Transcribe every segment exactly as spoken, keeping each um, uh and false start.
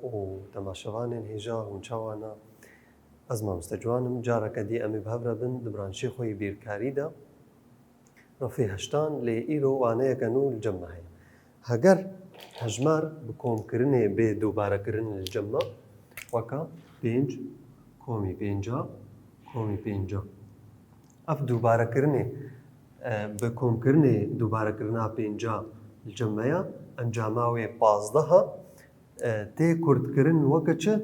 û temaşevanên hêja hûn çawa ne? Ez mamoste Ciwan im. Careke dî em ê bi hev re bin di branşê xwe yê bîrkarî de. Refê heştan lê îro waneyeke nû li cem me heye. Heger hejmar bi komkirinê bê dubarekirin li cem me, weka pênc komî pênca komî pênca. Ev dubarekirinê, e, bi komkirinê dubarekirina pênca li cem me ya, encama wê pazdeh e, e, tê kurtkirin weke çi?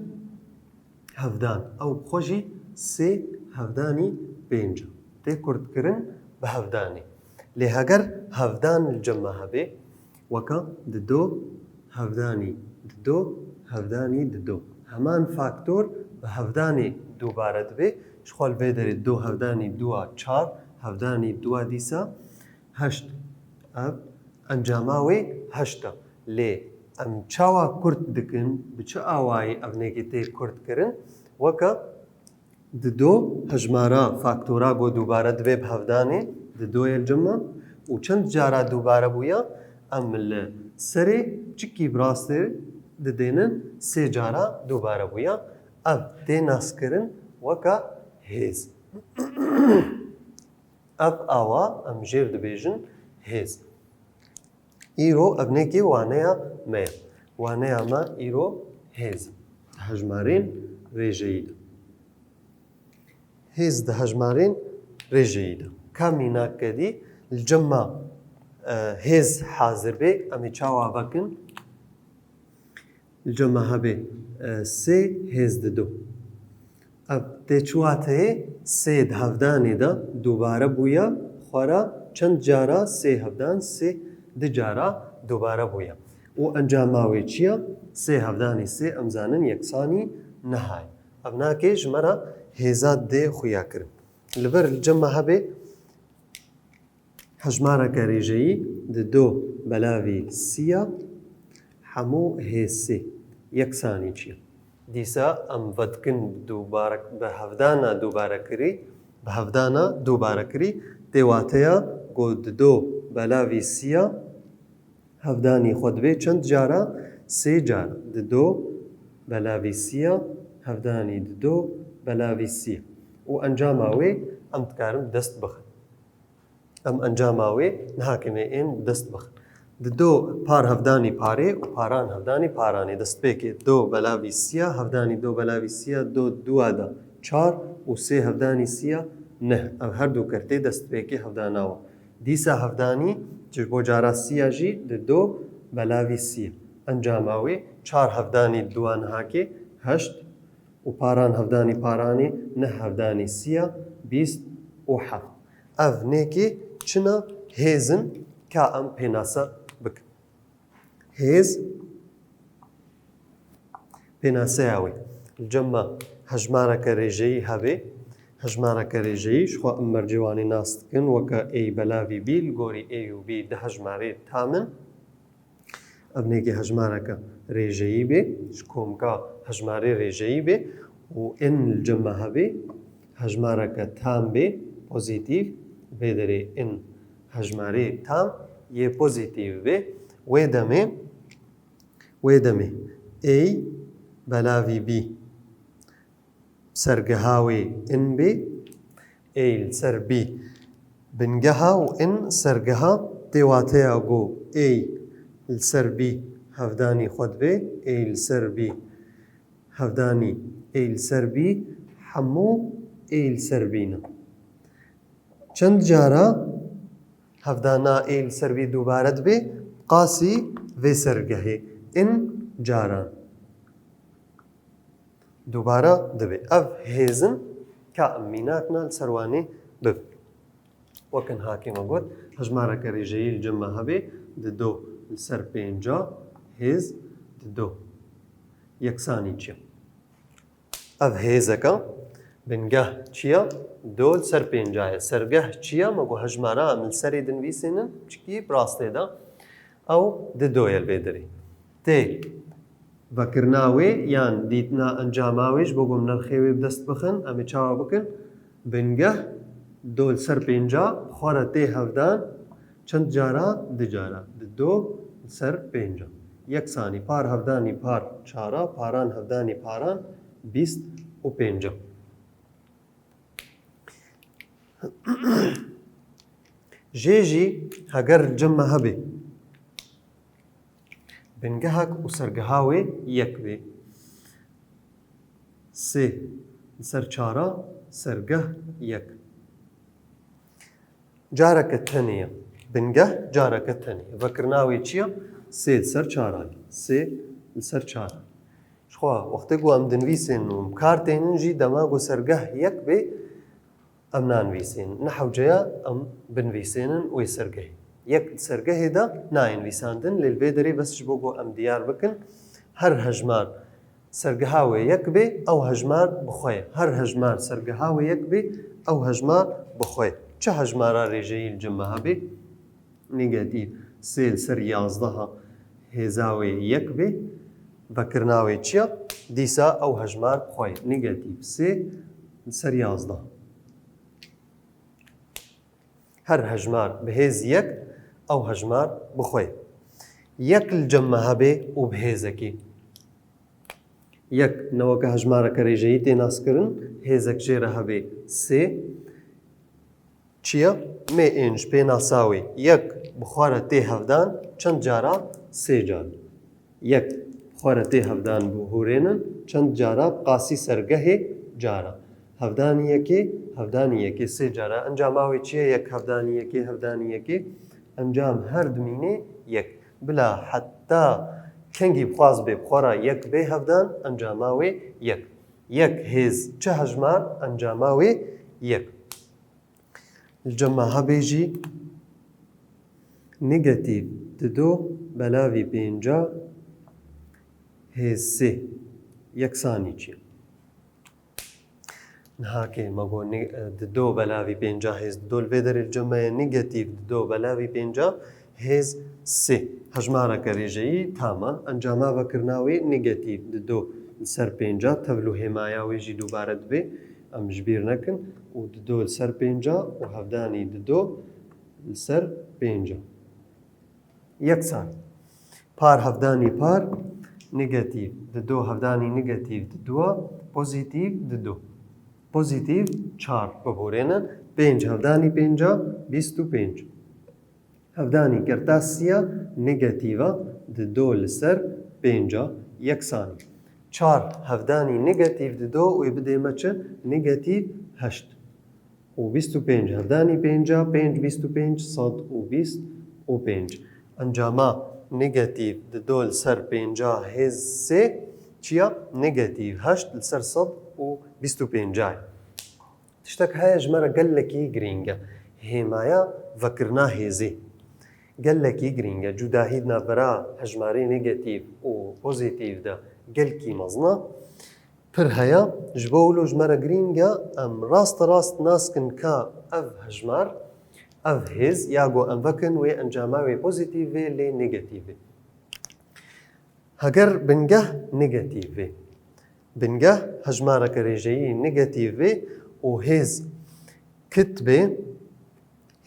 Hevdan. Ew bi xwe jî sê hevdanî pênc e. Tê kurtkirin bi hevdanê. Lê heger hevdan li cem me hebe, weka dido hevdanî dido hevdanî dido. Heman faktor bi hevdanê dubare dibe. Ji xwe li vê derê dido hevdanî dua çar, hevdanî dua dîsa heşt. Ev encama wê heşt e. Lê em çawa kurt dikin, bi çi awayî ev nêkê tê kurt kirin? Weke dido hejmara faktora ku dubare dibe bi hevdanê, dido ye li cem me û çend cara dubare bûya, em li serê çikî bi rastê didênin sê cara dubare bûya. Ev tê naskirin weke hêz. Ev awa em jêr dibêjin hêz. Îro ev nêkê waneya me ye. Waneya me îro hêz e. Di hejmarên rêjeyî de. Hêz di hejmarên rêjeyî de. Ka mînakeke dî li cem me, e, hêz hazir bê, em ê çawa vekin? Li cem me hebe, e, sê hêz dido. Ev tê çi wateyê? Sê di hevdanê de dubare bûye, xwara çend cara sê hevdan, sê di cara dubare bûye. Û encama wê çi ye? Sê hevdanî sê em zanin yeksanî nehayê. Ev nake ji me re hêza dê xuya kirin. Li vir li cem me hebe, hejmareke rêjeyî dido belavî sî ya hemû hêsê yeksanî çi ye? Dîsa em vedikin dubarek-, bi hevdana dubarekirî, bi hevdana dubarekirî tê wateya ku dido belavî sî ya hevdanî xwe dibe çend cara? Sê cara. Dido belavî sî ya hevdanî dido belavî sî ya. Û encama wê em dikarin bi dest bixin. Em encama wê niha kêmê ên dest bixin. Dido par hevdanî parê û paran hevdanî paranê. Destpêkê do belavî sî ya hevdanî do belavî sî ya do dua da çar û sê hevdanî sî ya neh. Ev her du kertê destpêkê hevdana wan. Dîsa hevdanî ji bo cara sî ya jî dido belavî sî ya. Encama wê çar hevdanî dua niha kê heşt û paran hevdanî paranê neh hevdanî sî ya bîst û heft. Ev nêkê çina hêz in, ka em pênase bikin. Hêz pênaseya wê. Li cem me hejmareke rêjeyî hebe. Hejmareke rêjeyî ji xwe em mercê wanê nas dikin weke ê belavî bî, li gorî ê û bî di hejmarê tam in. Ev nêkê hejmareke rêjeyî bê, ji komka hejmarê rêjeyî bê û in li cem me hebê, hejmareke tam bê, pozîtîf, vê derê in hejmarê tam yê pozîtîf bê. Wê demê, wê demê ê belavî bî sergeha wê in bê, ê li ser bî bingeha û in sergeha tê wateya ku ê li ser bî hevdanî xwe dibe, ê li ser bî hevdanî ê li ser bî hemû ê li ser bî ne. Çend cara hevdana ê li ser bî dubare dibe, qasî vê sergehê in caran dubare dibe. Ev hêz in ka em mînak ne li ser wanê bibin. Weke niha kê me got, hejmareke rêjeyî li cem me hebe, dido li ser pênca, hêz dido. Yeksanî çi ye? Ev hêzeke, bingeh çi ye? Do li ser pênca ye. Sergeh çi ye? Me got hejmara em li serê dinivîsînin, çikî bi rastê de ew dido ye li vê derê. Tê vekirina wê yan dîtina encama wê ji bo ku em nirxê wê bi dest bixin, em ê çawa bikin? Bingeh do li ser pênca xwe re tê hevdan çend cara? Du cara. Dido li ser pênca. Yeksanî, par hevdanî par çara, paran hevdanî paran bîst û pênc. Jê jî heger li cem me hebe bingehek û sergeha wê yek bê. Sê li ser çara sergeh yek. Careke tenê ye. Bingeh careke tenê ye. Vekirina wê çi ye? Sê li ser çara ye. Sê li ser çara. Jixwe wextê ku em dinivîsên û em kar tênin jî dema ku sergeh yek bê, em nanivîsên. Ne hewce ye em binivîsênin wê sergehê. Yek di sergehê de nayên nivîsandin, lê li vê derê bes ji bo ku em diyar bikin, her hejmar sergeha wê yek bê, ew hejmar bi xwe ye. Her hejmar sergeha wê yek bê, ew hejmar bi xwe ye. Çi hejmara rêjeyî li cem me hebe? Negatîf sê li ser yazdeha hêza wê yek bê, vekirina wê çi ye? Dîsa ew hejmar bi xwe ye. Negatîf sê li ser yazdeh. Her hejmar bi hêz yek, ew hejmar bi xwe ye. Yek li cem me hebe û bi hêzekê. Yek ne weke hejmareke rêjeyî tê naskirin, hêzek jê re hebe sê. Çi ye? Mê ên ji pênasa wê yek bi xwe re tê hevdan çend cara? Sê car. Yek bi xwe re tê hevdan bihûrênin çend cara? Bi qasî sergehê cara. Hevdanî yekê, hevdanî yekê sê cara. Encama wê çi ye? Yek hevdanî yekê, hevdanî yekê. Encam her dimînê yek. Bila heta kengî bixwaz bê bi xwe re yek bê hevdan, encama wê yek. Yek hêz çi hejmar? Encama wê yek. Li cem me hebê jî negatîf dido belavî pênca hêz sê yeksanî çi? Niha ke me got ne-, dido belavî pênca hêz dido, li vê derê li cem me ye negatîf dido belavî pênca hêz sê. Hejmareke rêjeyî tam e. Encama vekirina wê negatîf dido li ser pênca, tevl û hêmaya wê jî dubare dibe. Em ji bîr nekin. Û dido li ser pênca û hevdanî dido li ser pênca. Yeksan. Par hevdanî par, negatîf dido hevdanî negatîf diduwa, pozîtîf dido. Pozîtîf çar bibûrênin, pênc hevdanî pênca, bîst û pênc. Hevdanî kertasiya negatîf e, dido li ser pênca yeksanî. Çar hevdanî negatîf dido wê bidê me çi? Negatîf heşt. Û bîst û pênc hevdanî pênca, pênc bîst û pênc, sed û bîst û pênc. Encama negatîf dido li ser pênca hêz sê çi ya? Negatîf heşt li ser sed û bîst û pênc e. Tiştek heye ji me re gelekî girîng e. Hêmaya vekirina hêzê gelekî girîng e. Cudahî di navbera hejmarê negatîf û pozîtîf de gelkî mezin e. Pir heye. Ji bo wilo ji me re girîng e, em raste rast nas kin ka ev hejmar, ev hêz, ya ku em vekin wê encama wê pozîtîf bê lê negatîf bê. Heger bingeh negatîf bê, bingeh hejmareke rêjeyî negatîf bê û hêz kit bê,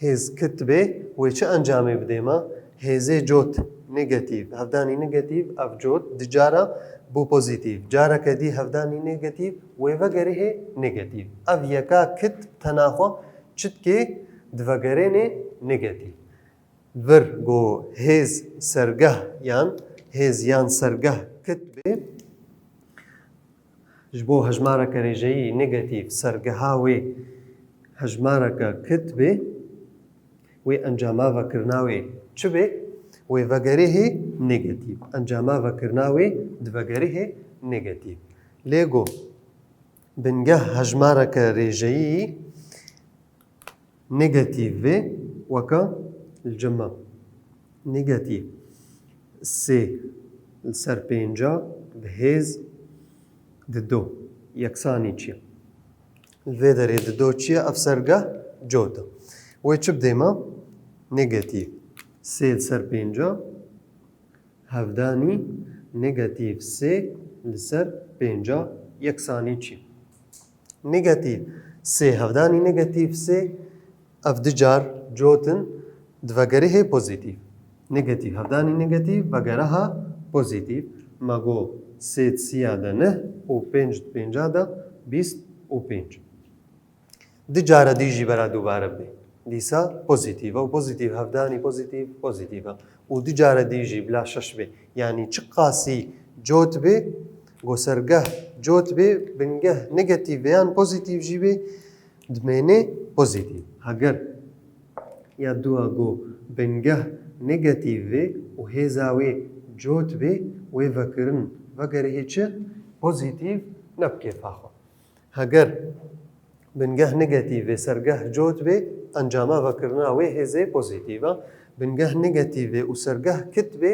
hêz kit bê, wê çi encamê bidê me? Hêzê cot negatîf, hevdanî negatîf, ev cot du cara bû pozîtîf. Careke dî hevdanî negatîf, wê vegerihê negatîf. Ev yeka kit tena xwe çi dikê? Divegerênê negatîf. Vir ku hêz sergeh yan hêz yan sergeh kit bê, ji bo hejmareke rêjeyî negatîf sergeha wê hejmareke kit bê, wê encama vekirina wê çi bê? Wê vegerihê negatîf. Encama vekirina wê divegerihê negatîf. Lê ku bingeh hejmareke rêjeyî negatîf bê, weka li cem me. Negatîf sê li ser pênca bi hêz dido yeksanî çi ye? Li vê derê dido çi ye? Ev sergeh cot e. Wê çi bidê me? Negatîf sê li ser pênca hevdanî negatîf sê li ser pênca yeksanî çi? Negatîf sê hevdanî negatîf sê, ev du car cot in, divegerihê pozîtîf. Negatîf hevdanî negatîf, vegereha Pozîtîf, me got sê di sîya de neh û pênc di pênca de bîst û pênc. Du cara dî jî bera dubare bê. Dîsa pozîtîf e û pozîtîf hevdanî pozîtîf, pozîtîf e. Û du cara dî jî bila şeş bê. Yanî çiqasî cot bê, go sergeh cot bê, bingeh negatîf bê yan pozîtîf jî bê, dimêne pozîtîf. Heger ya dua go bingeh negatîf bê û hêza wê cot bê, wê vekirin vegerihê çi? Pozîtîf ne bi kêfa xwe. Heger bingeh negatîf bê, sergeh cot bê, encama vekirina wê hêzê pozîtîf e. Bingeh negatîf bê û sergeh kit bê,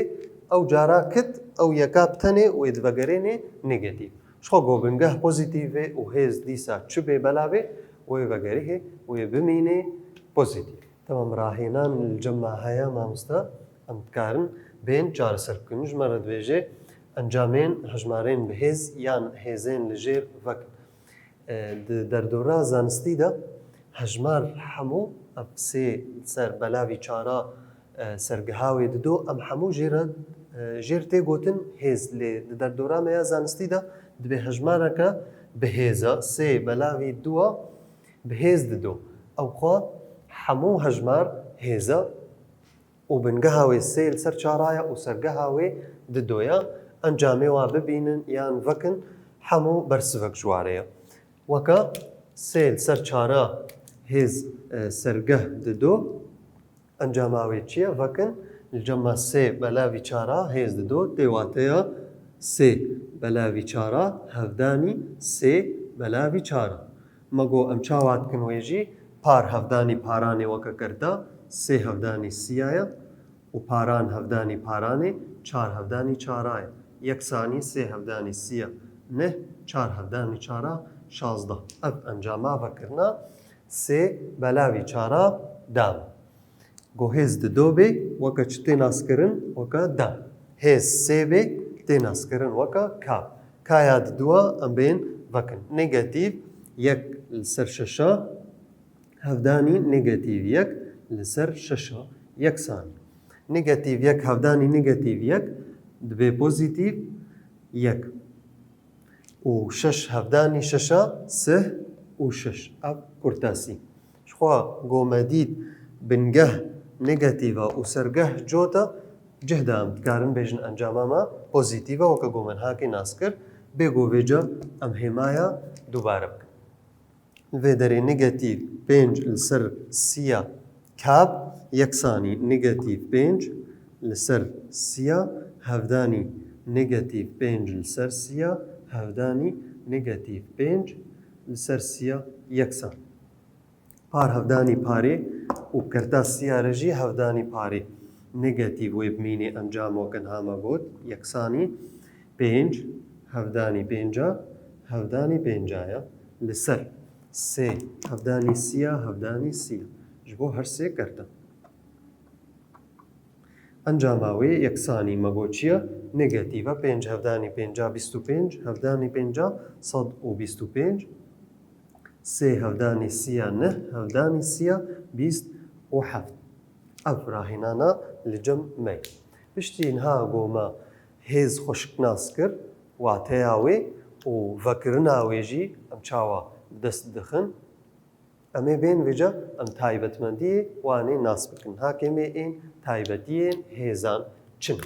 ew cara kit, ew yeka bi tenê wê divegerênê negatîf. Ji xwe go bingeh pozîtîf bê û hêz dîsa çi bê bela bê, wê vegerihê, wê bimînê pozîtîf. Temam, rahênan li cem me heye mamoste, em dikarin bên çareser bikin. Ji me re dibêje encamên hejmarên bi hêz yan hêzên li jêr vekin. E, di derdora zanistî de hejmar hemû ev sê li ser belavî çara, e, sergiha wê dido, em hemû jê re, e, jêr tê gotin hêz. Lê di derdora me ya zanistî de dibê hejmareke bi hêz e, sê belavî dua bi hêz dido. Ew xwe hemû hejmar hêz e. û bingeha wê sê li ser çara ye û sergeha wê dido ye. Encamê wa bibînin yan vekin, hemû bersivek ji warê ye. Weke sê li ser çara hêz, e, sergeh dido, encama wê çi ye? Vekin, li cema sê belavî çara hêz dido, tê wateya sê belavî çara hevdanî sê belavî çara. Me got, em çawa dikin wê jî? Par hevdanî paranê weke kerta, sê hevdanî siya ye û paran hevdanî paranê çar hevdanî çara ye. Yeksanî sê hevdanî siya neh, çar hevdanî çara şazdeh. Ev encama vekirina sê belavî çara dam. Go hêz dido bê, weke çi tê naskirin? Weke dam. Hêz sê bê, tê naskirin weke kab. Kaya diduwa em bên vekin. Negatîf yek li ser şeşa, hevdanî negatîf yek li ser şeşa, yeksanî. Negatîf yek hevdanî negatîf yek dibê pozîtîf yek. û şeş hevdanî şeşa sih û şeş. Ev kurtasî. Ji xwe go me dît bingeh negatîf e û sergeh cot e, cih de em dikarin bêjin encama me pozîtîf e, weke go me niha kê nas kir, bê go vêca em hêmaya dubare bikin. Li vê derê negatîf pênc li ser siya kab yeksanî negatîf pênc li ser siya hevdanî negatîf pênc li ser siya hevdanî negatîf pênc li ser siya yeksan. Par hevdanî parê û kerta siya re jî hevdanî parê negatîf wê bimînê encam weke niha me got yeksanî pênc hevdanî pênca hevdanî pênca ye li ser sê hevdanî siya hevdanî siya ji bo her sê kerta. Encama wê yeksanî me got çi ye? Negatîf e. Pênc hevdanî pênca bîst û pênc hevdanî pênca sed û bîst û pênc. Sê hevdanî siya neh hevdanî siya bîst û heft. Ev rahînana li cem me ye. Piştî niha go me hêz xweşik nas kir, wateya wê û vekirina wê jî em çawa bi dest dixin. Em ê bên vêca em taybetmendiyê wan ê nas bikin. Hakê me ên taybetiyên hêzan çi ne?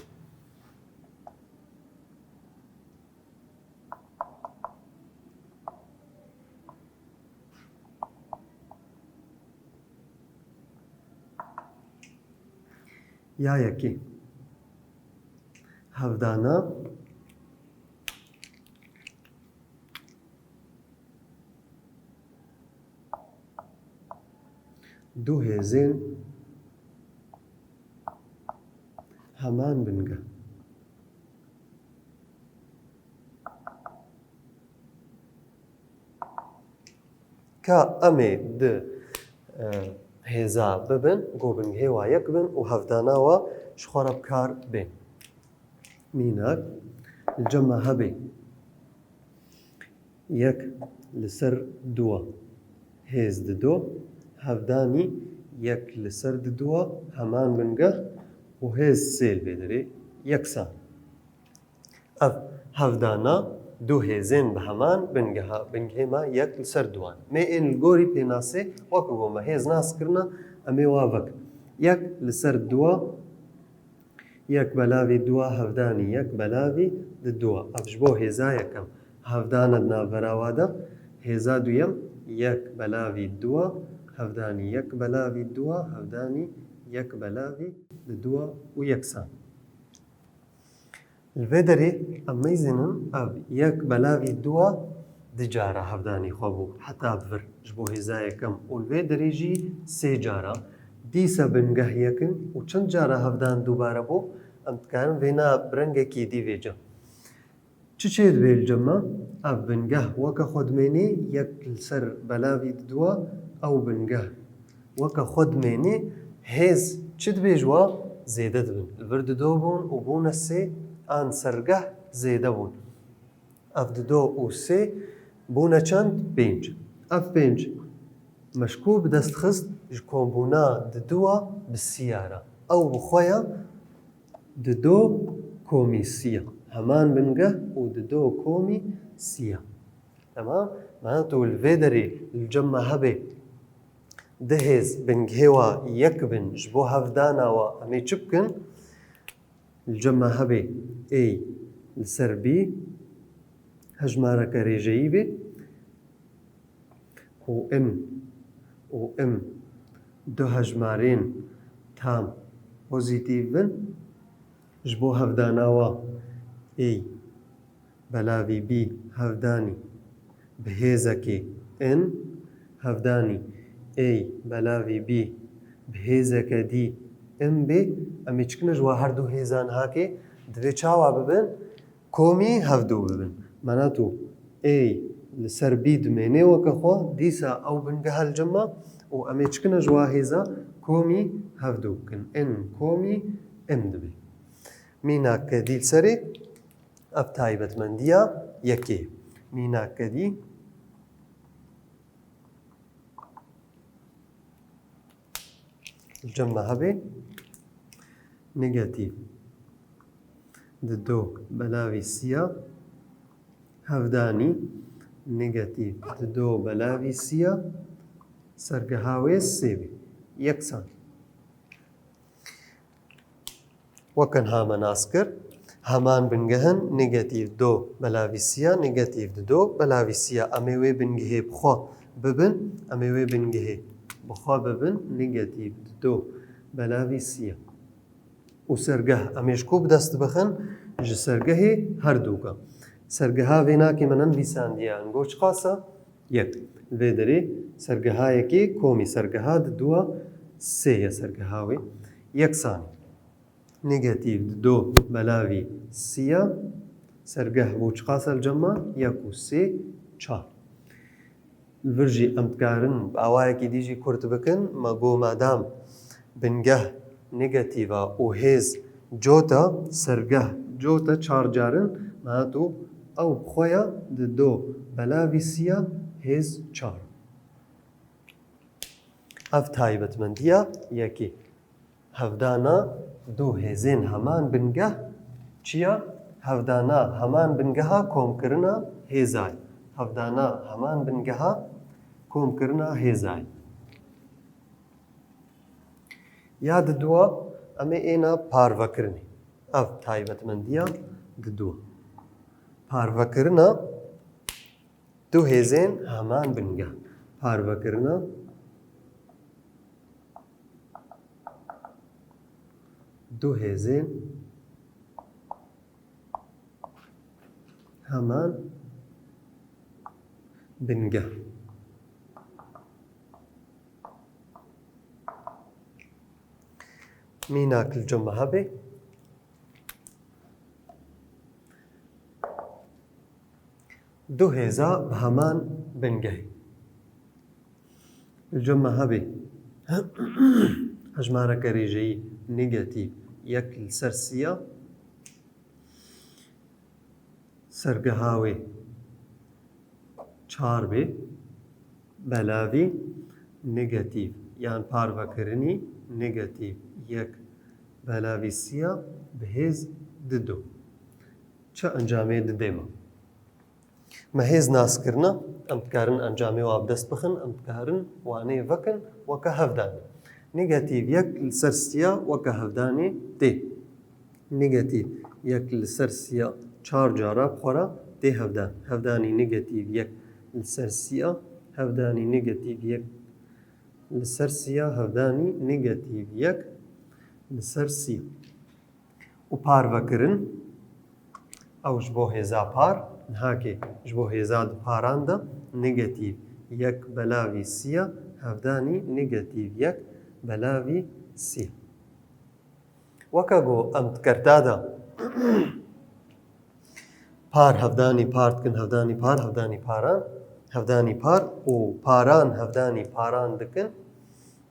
Ya yekê. Hevdana du hêzên heman bingeh. Ka em ê di, e, hêza bibin, go bingehê wa yek bin û hevdana wa ji xwe re bi kar bên. Mînak, li cem me hebê yek li ser dua hêz dido, hevdanî yek li ser diduwa heman bingeh û hêz sê li vê derê yeksan. Ev hevdana du hêzên bi heman bingeha, bingehê me yek li ser duwan. Mê ên li gorî pênasê weke ku me hêz nas kirine, em ê wa vekin. Yek li ser duwa, yek belavî duwa hevdanî yek belavî di duwa. Ev ji bo hêza yekem. Hevdana di navbera wa de. Hêza duyem yek belavî duwa hevdanî yek belavî duwa hevdanî yek belavî di duwa û yeksan. Li vê derê em meyzînin ev yek belavî duwa du cara hevdanî xwe bû heta bi vir ji bo hêza yekem û li vê derê jî sê cara. Dîsa bingeh yekin û çend cara hevdan dubare bû, em dikarin vêna bi rengekî dî vêca. Çi çê dibê li cem me? Ev bingeh weke xwe dimênê, yek li ser belavî diduwa, ew bingeh weke xwe dimênê, hêz çi dibê ji wa? Zêde dibin. Li vir dido bûn û bûne sê, an sergeh zêde bûn. Ev dido û sê bûne çend? Pênc. Ev pênc me ji ku bi dest xist? Ji kombûna diduwa bi siya re. Ew bi xwe ya dido komî siya. Heman bingeh û dido komî siya. Temam. Mena tu li vê derê li cem me hebe du hêz bingehê wa yek bin ji bo hevdana wa em ê çi bikin? Li cem me hebe ê li ser bî hejmareke rêjeyî bê û in û im du hejmarên tam pozîtîf bin. Ji bo hevdana wa ê belavî bî hevdanî bi hêzekê in, hevdanî ê belavî bî bi hêzeke dî im bê, em ê çikine ji wa her du hêzan hakê divê çawa bibin? Komî hevdu bibin. Mena tu ê li ser bî dimênê weke xwe, dîsa ew bingeha li cem me û em ê çikine ji wa hêza komî hevdu bikin. In komî im dibe. Mînak dî li serê ev taybetmendiya yekê. Mînak dî li cem me hebe negatîf dido belavî siya hevdanî negatîf dido belavî siya sergeha wê sê bê. Yeksan. Weke niha me nas kir, heman bingeh in, negatîf du belavî siya, negatîf dido belavî siya. Em ê wê bingehê bi xwe bibin, em ê wê bingehê bi xwe bibin, negatîf dido belavî siya. Û sergeh, em ê ji ku bi dest bixin? Ji sergehê her dûka. Sergeha vê nakê me nenivîsandiye, ango çiqas e? Yek. Li vê derê sergeha yekê komî sergeha diduwa sê ye sergeha wê. Yeksanî. Negatîf dido belavî siya. Sergeh bû çiqas e li cem me? Yek û sê, çar. Li vir jî em dikarin bi awayekî dî jî kurt bikin. Me got madam bingeh negatîf e û hêz cot e, sergeh cot e çar carin, me hat û ew bi xwe ya dido belavî siya hêz çar. Ev taybetmendiya yekê. Hevdana du hêzên heman bingeh çi ya? Hevdana heman bingeha komkirina hêza ye. Hevdana heman bingeha komkirina hêza ye. Ya diduwa em ê êna parvekirinê. Ev taybetmendiya diduwa. Parvekirina du hêzên heman bingeh. Parvekirina du hêzên heman bingeh. Mînak li cem me hebe. Du hêza bi heman bingehê. Li cem me hebe hejmareke rêjeyî negatîf yek li ser sî ya. Sergeha wê çar bê, belavî negatîf yan parvekirinî negatîf yek belavî sî ya bi hêz dido. Çi encamê didê me? Me hêz nas kirine, em dikarin encamê wan bi dest bixin, em dikarin wanê vekin weke hevdanê. Negatîf yek li ser sîya weke hevdanê tê. Negatîf yek li ser sîya çar cara bi xwe re tê hevdan. Hevdanî negatîf yek li ser sîya, hevdanî negatîf yek li ser sîya, hevdanî negatîf yek li ser sîya. Û parvekirin, ew ji bo hêza par, nihakê ji bo hêza di paran de negatîf yek belavî sîya, hevdanî negatîf yek belavî sîya. Weke ku em di kerta de par hevdanî par dikin, hevdanî par, hevdanî paran, hevdanî par û paran hevdanî paran dikin,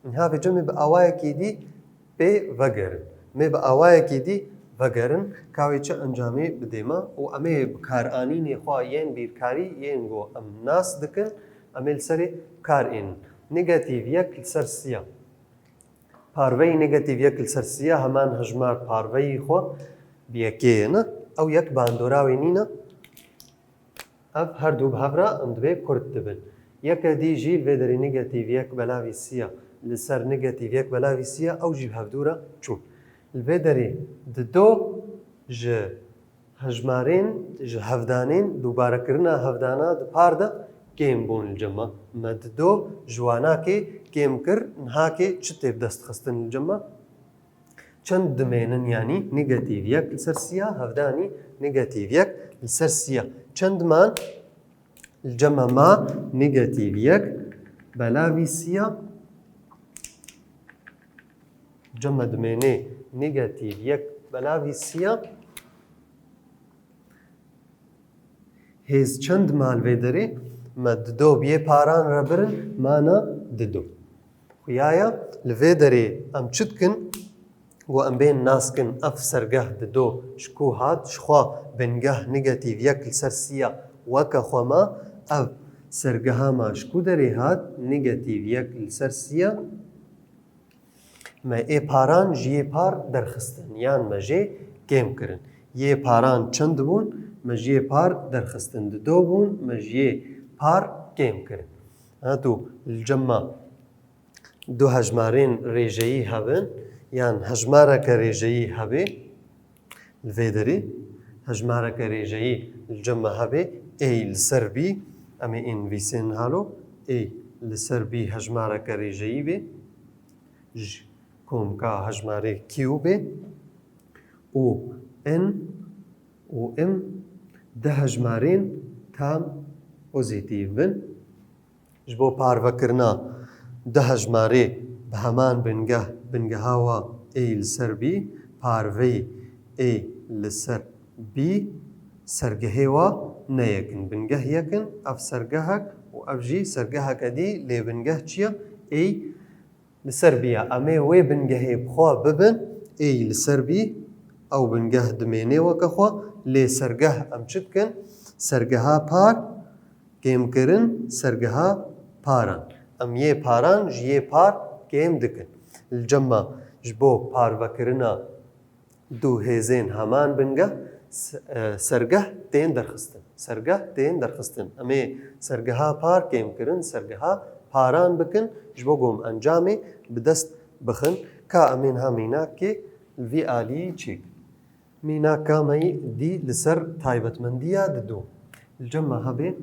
niha vêca me bi awayekî dî pê vegerin. Me bi awayekî dî vegerin, ka wê çi encamê bidê me û em ê bikaranînê xwe yên bîrkarî, yên ku em nas dikin, em ê li serê kar ênin. Negatîf yek li ser sîya. Parveyî negatîf yek li ser sîya heman hejmar parveyî xwe bi yekê ye, ne? Ew yek bandora wê nîne. Ev her du bi hev re em dibê kurt dibin. Yeke dî jî li vê derê negatîf yek belavî sîya li ser negatîf yek belavî sîya, ew jî bi hevdû re çûn. Li vê derê di do ji hejmarên, ji hevdanên, dubarekirina hevdana di par de kêm bûn li cem me. Me di do ji wanakê kêm kir, nihakê çi tê bi dest xistin li cem me? Çend dimênin, yanî negatîf yek li ser sîya, hevdanî negatîf yek li ser sîya. Çend man? Li cem me ma negatîf yek belavî sîya. Cem me dimênê negatîf yek belavî sîya. Hêz çend ma li vê derê? Me di do bi yê paran re birin, mana di do. Xuya ye, li vê derê em çi dikin? Ku em bên nas kin, ev sergeh di do ji ku hat, ji xwe bingeh negatîf yek li ser sîya weke xwe ma, ev sergeha ma ji ku derê hat, negatîf yek li ser sîya. Me ê paran ji yê par derxistin, yan me jê kêm kirin. Yê paran çend bûn? Me ji yê par derxistin, di do bûn, me ji yê par kêm kirin. Hatû li cem me du hejmarên rêjeyî hebin, yan hejmareke rêjeyî hebê. Li vê derê hejmareke rêjeyî li cem me hebê, ê li ser bî, em ê ê nivîsên halo, ê li ser bî hejmareke rêjeyî bê, ji komka hejmarê Q bê û N û M di hejmarên tam pozîtîf bin. Ji bo parvekirina du hejmarê bi heman bingeh, bingeha wa ê li ser bî, parveyî ê li ser bî, sergehê wa ne yek in. Bingeh yek in, ev sergehek û ev jî sergeheke dî, lê bingeh çi ye? Ê li ser bî ye. Em ê wê bingehê bi xwe bibin, ê li ser bî, ew bingeh dimênê weke xwe, lê sergeh em çi dikin? Sergeha par, kêmkirin sergeha paran. Em yê paran ji yê par kêm dikin. Li cem me ji bo parvekirina du hêzên heman bingeh, s-, e, sergeh tên derxistin. Sergeh tên derxistin. Em ê sergeha par kêmkirin sergeha paran bikin, ji bo ku em encamê bi dest bixin. Ka em ê niha mînakê li vî alî çêkin. Mînaka me yî dî li ser taybetmendiya di do. Li cem me hebê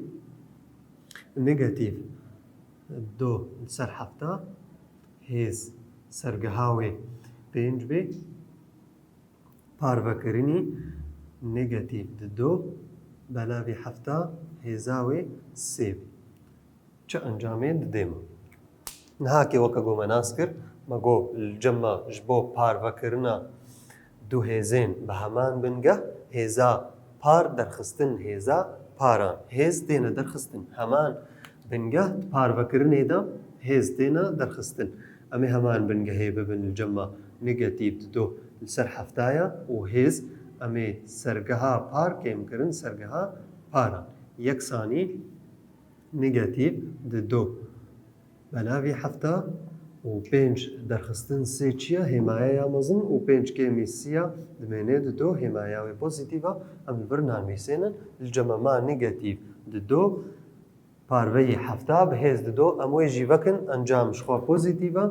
negatîf du li ser hefta, hêz sergeha wê pênc bê, parvekirinî negatîf di du belavî hefta, hêza wê sê bê. Çi encamê didê me? Nihakê weke ku me nas kir, me got li cem me ji bo parvekirina du hêzên bi heman bingeh, hêza par derxistin, hêza paran. Hêz têne derxistin. Heman bingeh di parvekirinê de hêz têne derxistin. Em ê heman bingehê bibin li cem me negatîf di du li ser heftaya û hêz em ê sergeha par kêmkirin sergeha paran. Yeksanî negatîf di du belavî hefta, û pênc derxistin sê çi ye? Hêmaya ya mezin û pênc kêmî sê ye, dimêne dido, hêmaya wê pozîtîf e, em li vir nanivîsênin, li cem me ma negatîf dido, parveyî hefta, bi hêz dido, em wê jî vekin, encam ji xwe pozîtîf e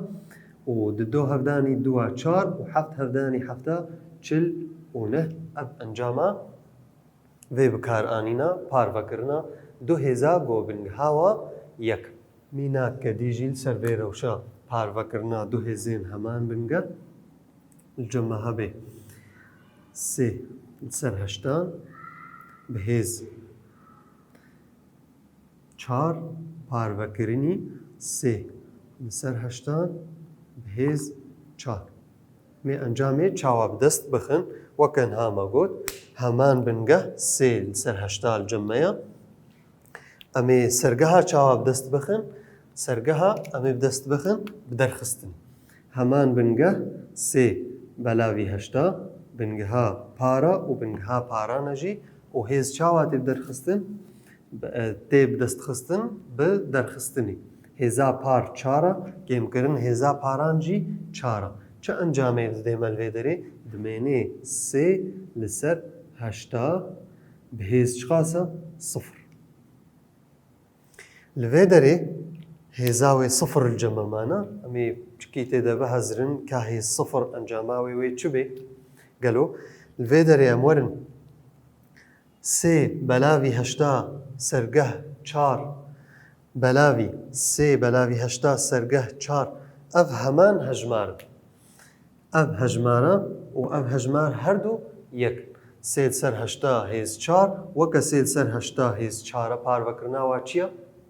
û dido hevdanî dua çar û heft hevdanî hefta çil û neh, ev encama vê bikaranîna parvekirina du hêza ku bingiha wa yek. Mînak kedî jî li ser vê rewşa parvekirina du hêzên heman bingeh li cem me hebe sê li ser heştan bi hêz çar parvekirinî sê li ser heştan bi hêz çar. Mê encamê çawa bi dest bixin? Weke niha me got, heman bingeh sê li ser heşta li cem me ye. Em ê sergeha çawa bi dest bixin? Sergeha em ê bi dest bixin bi derxistin. Heman bingeh sê belavî heşta, bingeha para û bingeha parana jî û hêz çawa tê bi derxistin? Bi, e, tê bi dest xistin bi derxistinê. Hêza par çar e, kêmkirin hêza paran jî çar e. Çi encamê didê me li vê derê? Dimênê sê li ser heşta bi hêz çiqas e? Sifir. Li vê derê hêza wê sifir li cem me mane. Em ê çikî tê de bihezirin ka hêz sifir encama wê wê çi bê? Gelo li vê derê em werin sê belavî heşta sergeh çar belavî sê belavî heşta sergeh çar, ev heman hejmar in. Ev hejmara û ev hejmar her du yek in. Sê li ser heşta hêz çar, weke sê li ser heşta hêz çar e, parvekirina wa çi ye?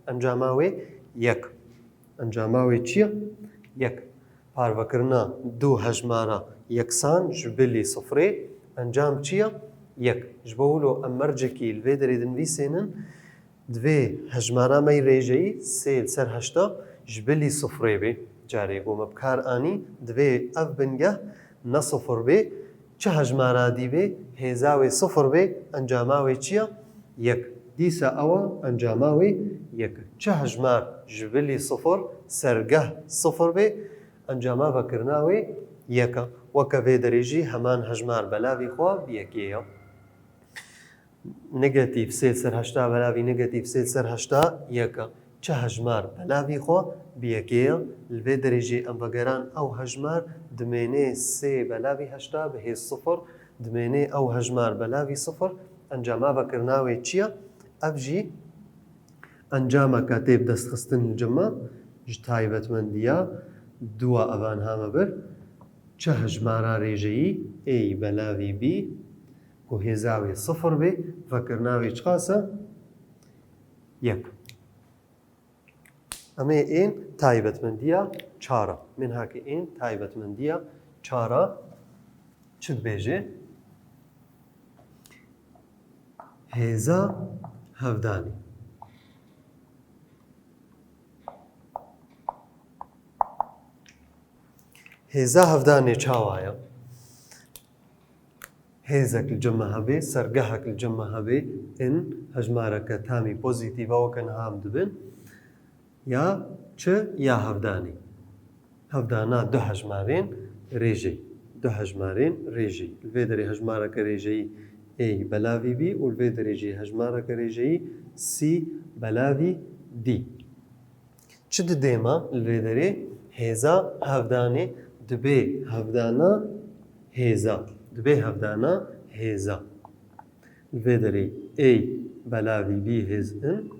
Encama wê yek. Encama wê çi ye? Yek. Parvekirina du hejmara yeksan ji bilî sifrê, encam çi ye? Yek. Ji bo wilo em mercekî li vê derê dinivîsênin, divê hejmara me yê rêjeyî sê li ser heşta ji bilî sifrê bê. Carê ku me bi kar anî, divê ev bingeh ne sifir bê. Çi hejmara dî bê, hêza wê sifir bê, encama wê çi ye? Yek. Dîsa ew e, encama wê yek e. Çi hejmar ji bilî sifir, sergeh sifir bê, encama vekirina wê yek e. Weke vê derê jî heman hejmar belavî xwe bi yekê ye. Negatîf sê li ser heşta belavî negatîf sê li ser heşta yek e. Çi hejmar belavî xwe bi yekê ye. Li vê derê jî em vegeran ew hejmar dimênê sê belavî heşta bi hêz sifir, dimênê ew hejmar belavî sifir, encama vekirina wê çi ye? Ev jî encameke tê bi dest xistin li cem me ji taybetmendiya dua evan ha me bir. Çi hejmara rêjeyî ê belavî bî ku hêza wê sifir bê, vekirina wê çiqas e? Yek. Em ê ên taybetmendiya çar a. Mînakê ên taybetmendiya çar a çi dibêje? Hêza hevdanê. Hêza hevdanê çawa ye? Hêzek li cem me hebe, sergehek li cem me hebe, in hejmareke tamî pozîtîf e, weke niha em dibin. Ya çi ya hevdanê. Hevdana du hejmarên rêjeyî. Du hejmarên rêjeyî. Li vê derê hejmareke rêjeyî ê belavî bî û li vê derê jî hejmareke rêjeyî sî belavî dî. Çi didê me li vê derê? Hêza hevdanê dibê hevdana hêza. Dibê hevdana hêza. Li vê derê ê belavî bî hêz in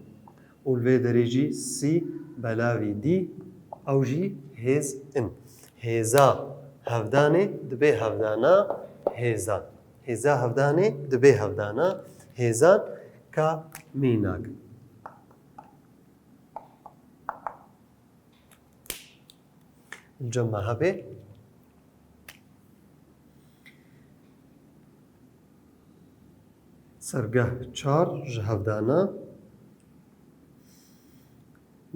û li vê derê jî sî belavî dî, ew jî hêz in. Hêza hevdanê dibê hevdana hêzan. Hêza hevdanê dibê hevdana hêzan ka mînak. Li cem me hebe. Sergeh çar ji hevdana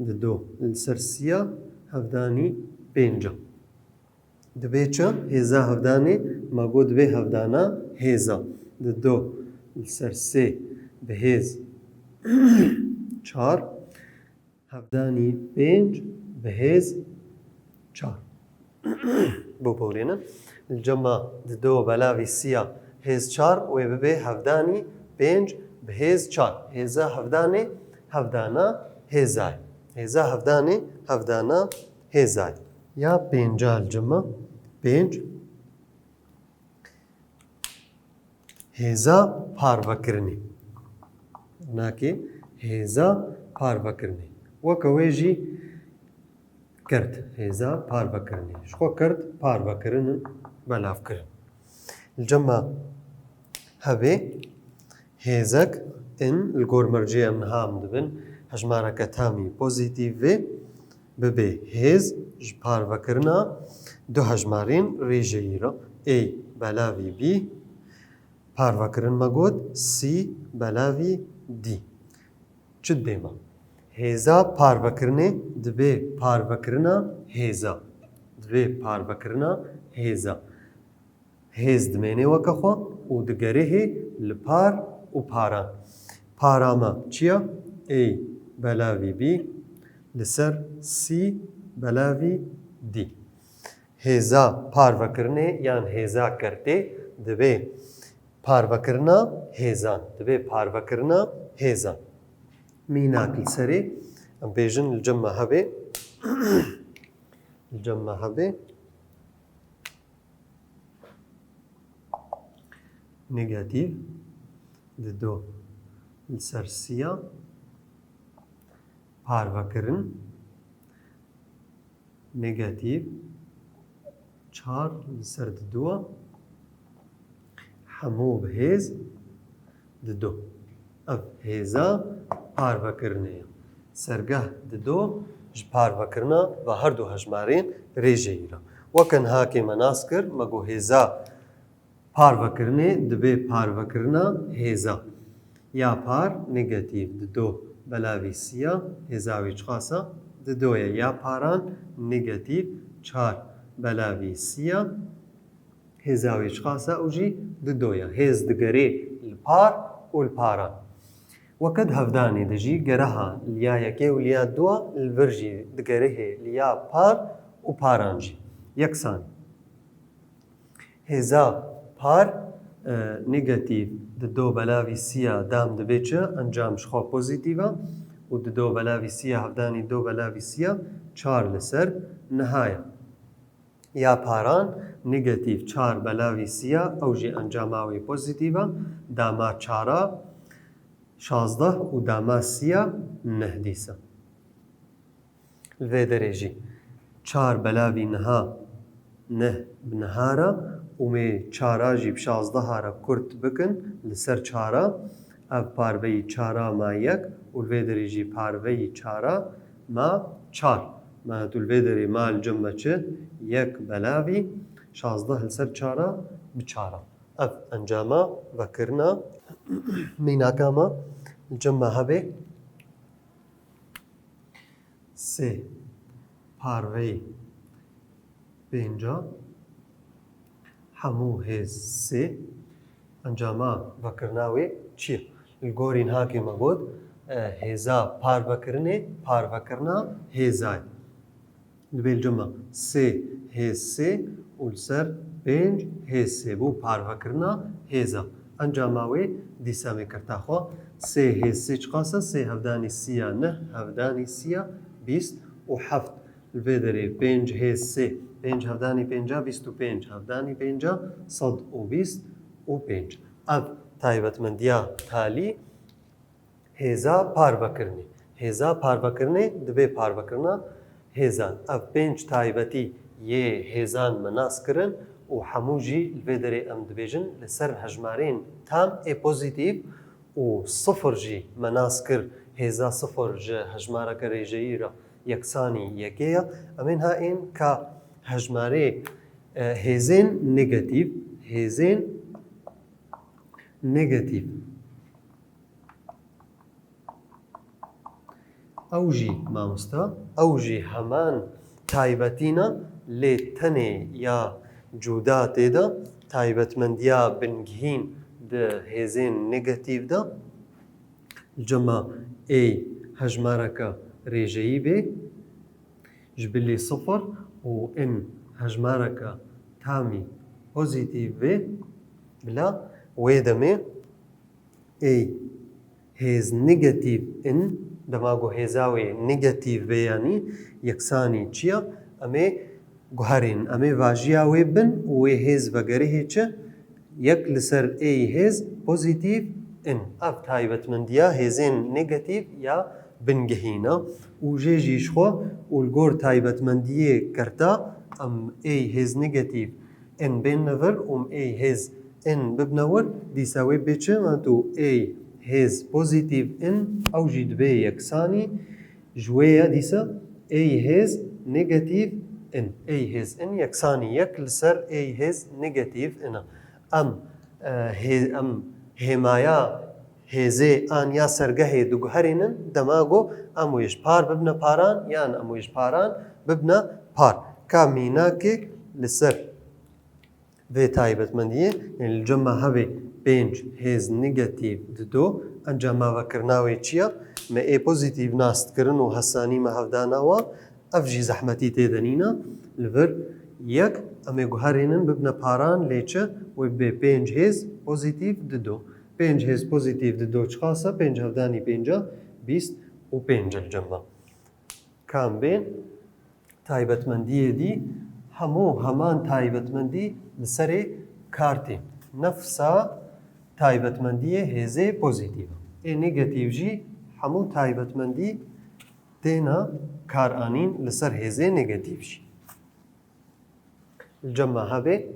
dido li ser sîya hevdanî pênc e. Dibê çi? Hêza hevdanê, me got dibê hevdana hêza. Dido li ser sê bi hêz çar. Hevdanî pênc bi hêz Çar. Biborînin. Li cema di do belavî sî ya hêz çar wê bibe hevdanî pênc bi hêz çar. Hêza hevdanê hevdana hêzayê. Hêza hevdanê hevdana hêzayê. Ya pênca li cema pênc. Hêza parvekirinê. Nakê hêza parvekirinê. Weke wê jî kert. Hêza parvekirinê. Ji xwe kert parvekirin, belavkirin. Li cema hebê hêzek in li gor mercê em niha em dibin hejmareke tamî pozîtîf vê. Bibe hêz ji parvekirina du hejmarên rêjeyî re, A belavî B, parvekirin me got, C belavî D. Çi dibê me? Hêza parvekirinê dibe parvekirina hêza. Dibe parvekirina hêza. Hêz dimêne weke xwe û digerihê li par û paran. Para me çi ye? A belavî B li ser C belavî D. Hêza parvekirinê yan hêza kertê dibe parvekirina hêzan. Dibe parvekirina hêzan. Mînak li serê em bêjin li cem me hebê. Li cem me hebê. Negatîf di do li ser sî ya parvekirin. Negatîf çar li ser di do hemû bi hêz di do. Ev hêza parvekirinê ye. Sergeh di do ji parvekirina ve her du hejmarên rêjeyî re. Weke niha kê me nas kir, me got hêza parvekirinê dibe parvekirina hêza. Ya par negatîf di do belavî sî ya, hêza wê çiqas e? Di do ye. Ya paran negatîf çar belavî sî ya, hêza wê çiqas e? Ew jî di do ye. Hêz digerê li par û li paran. Weke di hevdanê de jî gereha li ya yekê û li ya dua li vir jî digerihê li ya par û paran jî. Yeksan. Hêza par, e, negatîf di do belavî sî ya dam dibe çi? Encam ji xwe pozîtîf e û di do belavî sî ya hevdanî do belavî sî ya çar li ser niha ye. Ya paran negatîf çar belavî sî ya, ew jî encama wê pozîtîf e, dama çara şazdeh û dama sî ya neh dîsa. Li vê derê jî çar belavî niha neh bi niha re û mê çara jî bi şazdeha re kurt bikin li ser çara, ev parveyî çara ma yek û li vê derê jî parveyî çara ma çar. Ma tu li vê derê ma li cem me çi? Yek belavî şazdeh li ser çara bi çara. Ev encama vekirina mînaka me li cem me hebê. Sê parveyî pênca hemû hêz sê. Encama vekirina wê çi ye? Li gorî niha kê me got, e, hêza parvekirinê parvekirina hêza ye. Dibê li cem me sê hêz sê û li ser pênc hêz sê bû parvekirina hêza. Encama wê dîsa mê kirta xwe. Sê hêz sê çiqas e? Sê hevdanî sî ya neh, hevdanî sî ya bîst û heft. Li vê derê pênc hêz sê, pênc hevdanî pênca bîst û pênc, hevdanî pênca sed û bîst û pênc. Ev taybetmendiya talî hêza parvekirinê. Hêza parvekirinê dibe parvekirina hêzan. Ev pênc taybetî yê hêzan me nas kirin û hemû jî li vê derê em dibêjin li ser hejmarên tam ê pozîtîf û sifir jî me nas kir, hêza sifir ji hejmareke rêjeyî re yeksanî yekê ye. Em ê niha ên ka hejmarê, e, hêzên negatîf, hêzên negatîf. Ew jî mamoste, ew jî heman taybetî ne, lê tenê ya cuda tê de, taybetmendiya bingehîn di hêzên negatîf de, li cema ê hejmareke rêjeyî bê, ji bilî sifir û in hejmareke tamî pozîtîv bê, bila wê demê ê hêz negatîf in, dema ku hêza wê negatîf bê, yanî yeksanî çi ya, em ê guherînin, em ê vajiya wê bin û wê hêz vegerihê çi? Yek li ser ê hêz pozîtîf in. Ev taybetmendiya hêzên negatîf ya bingehîn e û jê jî ji xwe û li gor taybetmendiyê kerta em ê hêz negatîf in bên vir û em ê hêz in bibne wir, dîsa wê bê çi? Anto ê hêz pozîtîf in, ew jî dibe yeksanî ji wê ye, dîsa ê hêz negatîf in. Ê hêz in yeksanî yek li ser ê hêz negatîf in e. Em, e, hê-, em hêmaya hêzê an ya sergehê diguherînin, dema ku em wê ji par bibne paran yan em wê ji paran bibne par. Ka mînakê li ser vê taybetmendiyê, yanî li cem me hebe pênc hêz negatîf dido, encama vekirina wê çi ya? Me ê pozîtîf nas dikirin û hesanî me hevdana wan, ev jî zehmetî tê de nîne. Li vir yek em ê guherînin bibne paran, lê çi? Wê bê pênc hêz pozîtîf dido. Pênc hêz pozîtîf dido çiqas e? Pênc hevdanî pênca, bîst û pênc li cem me. Kam bên? Taybetmendiyê dî, hemû heman taybetmendî li serê kar tê. Nefsa taybetmendiyê hêzê pozîtîf e. Ê negatîf jî hemû taybetmendî têne karanîn li ser hêzê negatîf jî. Li cem me hebe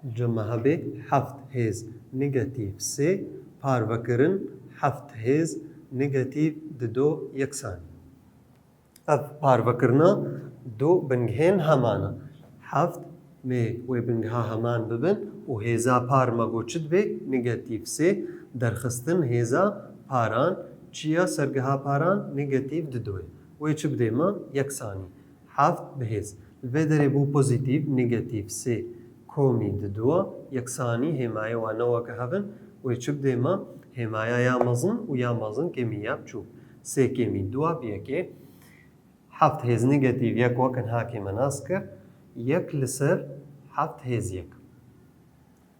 Li cem me hebe heft hêz negatîf sê parvekirin heft hêz negatîf dido yeksanî. Ev parvekirina du bingehên heman e. Heft mê wê bingeha heman bibin û hêza par me got çi dibe? Negatîf sê. Derxistin hêza paran çi ya sergeha paran? Negatîf dido ye. Wê çi bidê me? Yeksanî. Heft bi hêz. Li vê derê bû pozîtîf, negatîf sê komî dido, yeksanî hêmayê wan ne weke hev in, wê çi bidê me? Hêmaya ya mezin û ya mezin kêmî ya biçûk. Sê kêmî dido bi yekê. Heft hêz negatîf yek weke niha kê me nas kir, yek li ser heft hêz yek.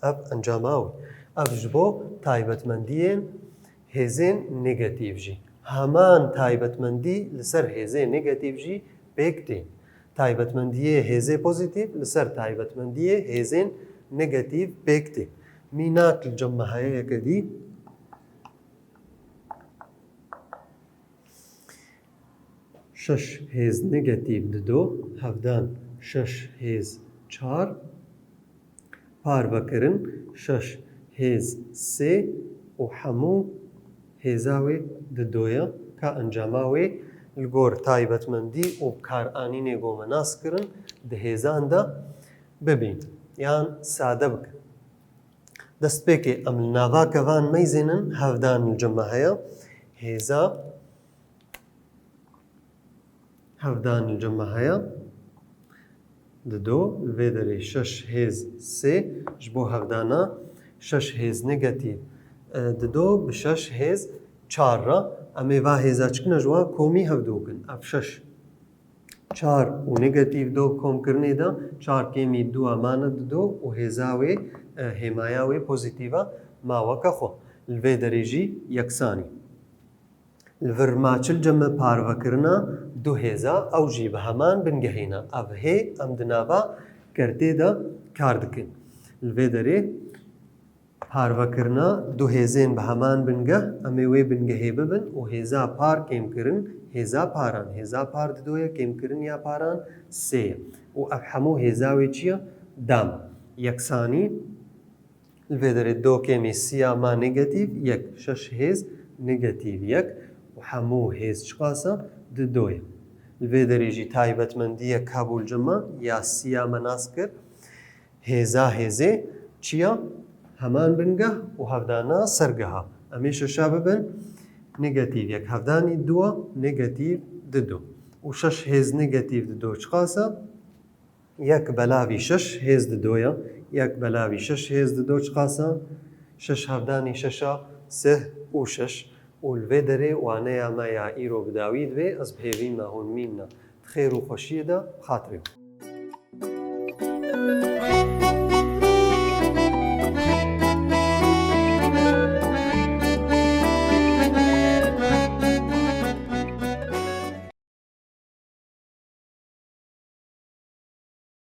Ev encama wê. Ev ji bo taybetmendiyên hêzên negatîf jî. Heman taybetmendî li ser hêzê negatîf jî pêk tê. Taybetmendiyê hêzê pozîtîf li ser taybetmendiyê hêzên negatîf pêk tê. Mînak li cem me heye yeke dî. Şeş hêz negatîf dido, hevdan şeş hêz çar, parvekirin şeş hêz sê û hemû hêza wê dido ye, ka encama wê li gor taybetmendî û bikaranînê ku me nas kirin di hêzan de bibîn yan sade bikin. Destpêkê em li nava kevan meyzênin, hevdan li cem me heye. Hêza Hevdan li cem me heye. Dido, li vê derê şeş hêz sê, ji bo hevdana şeş hêz negatîf, e, dido bi şeş hêz çar re. Em ê va hêza çikine ji wan komî hevdu bikin. Ev şeş, çar û negatîf do komkirinê de çar kêmî diwa mane dido û hêza wê, e, hêmaya wê pozîtîf e ma weke xwe. Li vê derê jî yeksanî. Li vir ma çi li cem me parvekirina du hêza, ew jî bi heman bingehê ne. Ev hê em di nava kertê de kar dikin. Li vê derê parvekirina du hêzên bi heman bingeh, em ê wê bingehê bibin û hêza par kêmkirin hêza paran. Hêza par dido ye, kêmkirin ya paran sê ye. Û ev hemû hêza wê çi ye? Dam. Yeksanî. Li vê derê do kêmî siya ma negatîf yek, şeş hêz negatîf yek û hemû hêz çiqas e? Dido ye. Li vê derê jî taybetmendiyek hebû li cem me ya siya me nas kir. Hêza hêzê çi ya? Heman bingeh û hevdana sergeha. Em ê şeşa bibin negatîf yek, hevdanî diwa negatîf dido. Û şeş hêz negatîf dido çiqas e? Yek belavî şeş hêz dido ye. Yek belavî şeş hêz dido çiqas e? Şeş hevdanî şeşa sih û şeş. Û li vê derê waneya me ya îro bi dawî dibe, ez bi hêvî me hûn mînine di xêr û xweşiyê de, bi xatirê xwe.